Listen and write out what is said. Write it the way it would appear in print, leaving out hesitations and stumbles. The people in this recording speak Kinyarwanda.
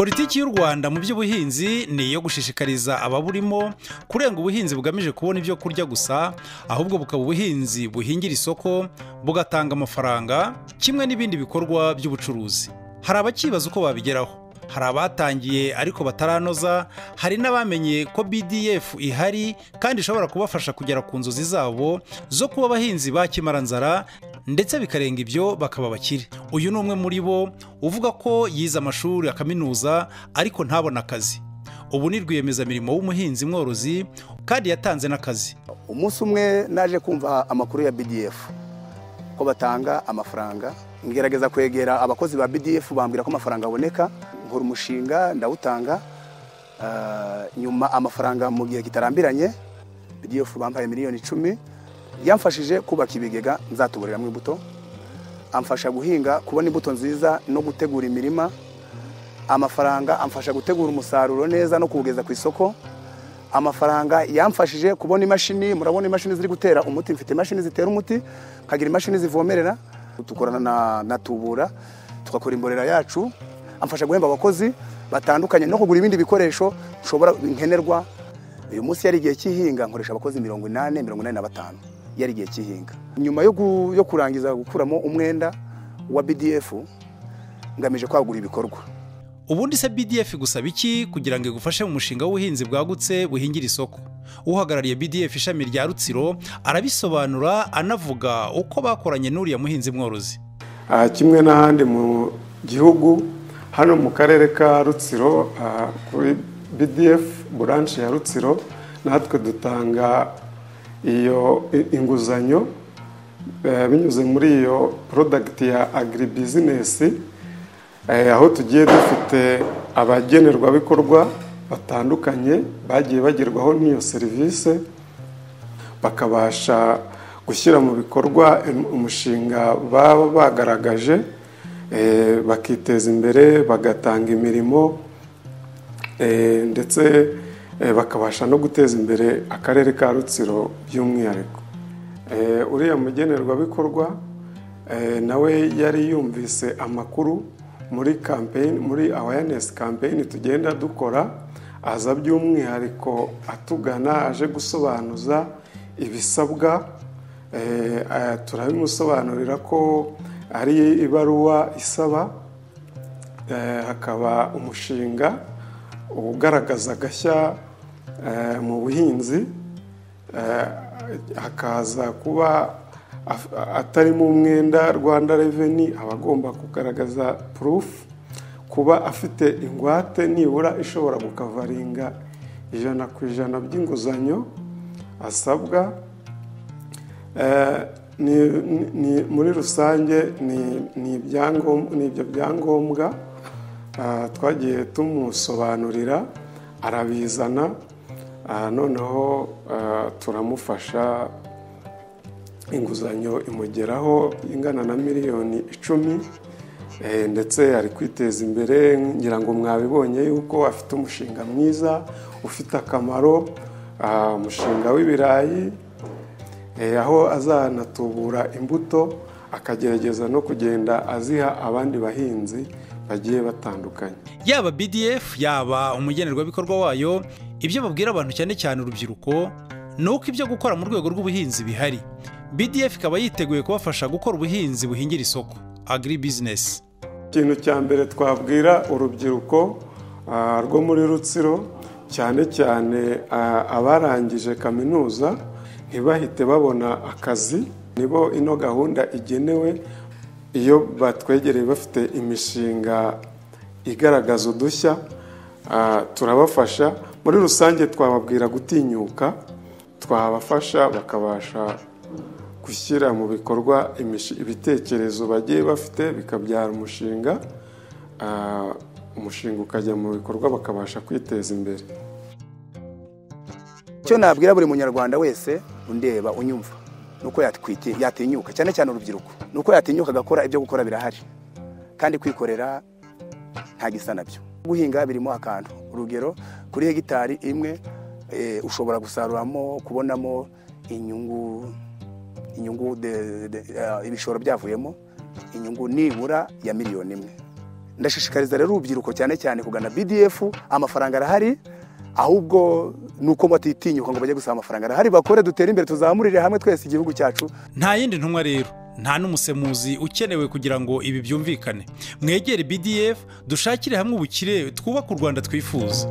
Politiki y'u Rwanda mu by'ubuhinzi ni iyo gushishikariza ababurimo kurenga ubuhinzi bugamije kubona ibyo kurya gusa, ahubwo bukaba ubuhinzi buhingira isoko, bugatanga amafaranga kimwe n'ibindi bikorwa by'ubucuruzi. Hari abakibaza uko babigeraho, hari abatangiye ariko bataranoza, hari n'abamenye ko BDF ihari kandi ishobora kubafasha kugera ku nzozi zabo zo kuba abahinzi ba kimaranzara, ndetse bikarenga ibyo bakaba bakire. Uyu ni umwe muri bo uvuga ko yize amashuri ya kaminuza ariko ntabona akazi. Ubu ni rwiyemezamirimo w'umuhinzi mworozi kandi yatanze n'akazi. Umunsi umwe naje kumva amakuru ya BDF ko batanga amafaranga, ngerageza kwegera abakozi ba BDF bambwira ko amafaranga aboneka, nkora umushinga ndawutanga. Nyuma amafaranga mu gihe kitarambiranye BDF bampaye miliyoni 10, yamfashije kubaka ibigega nzatuburiramo imbuto, amfasha guhinga, kubona imbuto nziza no gutegura imirima. Amafaranga amfasha gutegura umusaruro neza no kuwugeza ku isoko. Amafaranga yamfashije kubona imashini, murabona imashini ziri gutera umuti, mfite imashini zitera umuti, nkagira imashini zivomerera, dukorana na Tubura tugakora imborera yacu. Amfasha guhemba abakozi batandukanye no kugura ibindi bikoresho nshobora nkenerwa. Uyu munsi yari igihe cy'ihinga nkoresha abakozi 80, 85, yari igihe cy'ihinga. Nyuma yo kurangiza gukuramo umwenda wa BDF, ngamije kwagura ibikorwa. Ubundi se BDF gusaba iki kugira ngo igufashe mu mushinga w'ubuhinzi bwagutse buhingira isoko? Uhagarariye BDF ishami rya Rutsiro arabisobanura, anavuga uko bakoranye n'uriya muhinzi mworozi. Kimwe n'ahandi mu gihugu, hano mu karere ka Rutsiro, kuri BDF branch ya Rutsiro, natwe dutanga iyo inguzanyo binyuze muri iyo product ya agribusiness, aho tugiye dufite abagenerwabikorwa batandukanye bagiye bagerwaho n'iyo serivisi, bakabasha gushyira mu bikorwa umushinga baba bagaragaje, bakiteza imbere, bagatanga imirimo, ndetse bakabasha no guteza imbere akarere ka Rutsiro by'umwihariko. Uriya mugenerwabikorwa nawe yari yumvise amakuru muri campaign, muri awareness campaign tugenda dukora, aza by'umwihariko atugana aje gusobanuza ibisabwa. Turabimusobanurira ko ari ibaruwa isaba, hakaba umushinga ugaragaza agashya mu buhinzi, hakaza kuba atarimo umwenda Rwanda Revenue, aba agomba kugaragaza proof, kuba afite ingwate nibura ishobora gucoveringa 100% by'inguzanyo asabwa. Ni muri rusange ni ibyo byangombwa twagiye tumusobanurira, arabizana, noneho turamufasha, inguzanyo imugeraho ingana na miliyoni 10, ndetse ari kwiteza imbere. Ngira ngo mwabibonye yuko afite umushinga mwiza ufite akamaro, umushinga w'ibirayi, aho azanatubura imbuto akagerageza no kugenda aziha abandi bahinzi bagiye batandukanye. Yaba BDF, yaba umugenerwabikorwa wayo, ibyo babwira abantu, cyane cyane urubyiruko, ni uko ibyo gukora mu rwego rw'ubuhinzi bihari. BDF ikaba yiteguye kubafasha gukora ubuhinzi buhingira isoko, agri business. Ikintu cya mbere twabwira urubyiruko rwo muri Rutsiro, cyane cyane abarangije kaminuza ntibahite babona akazi, nibo ino gahunda igenewe. Iyo batwegereye bafite imishinga igaragaza udushya, turabafasha. Muri rusange twababwira gutinyuka, twabafasha bakabasha gushyira mu bikorwa ibitekerezo bagiye bafite, bikabyara umushinga, umushinga ukajya mu bikorwa, bakabasha kwiteza imbere. Icyo nabwira buri munyarwanda wese undeba, unyumva, nuko yatinyuka, cyane cyane urubyiruko, nuko yatinyuka agakora. Ibyo gukora birahari kandi kwikorera nta gisa nabyo. Guhinga birimo akantu, urugero kuri hegitari imwe ushobora gusaruramo, kubonamo inyungu, ibishoro byavuyemo, inyungu nibura ya miliyoni 1. Ndashishikariza rero urubyiruko cyane cyane kugana BDF. Amafaranga arahari, ahubwo nuko batitinyuka ngo bajye gusaba amafaranga. Arahari, bakore, dutere imbere, tuzamurire hamwe twese igihugu cyacu. Nta yindi ntumwa rero, nta n'umusemuzi ukenewe kugira ngo ibi byumvikane. Mwegere BDF, dushakire hamwe ubukire, twubake u Rwanda twifuza.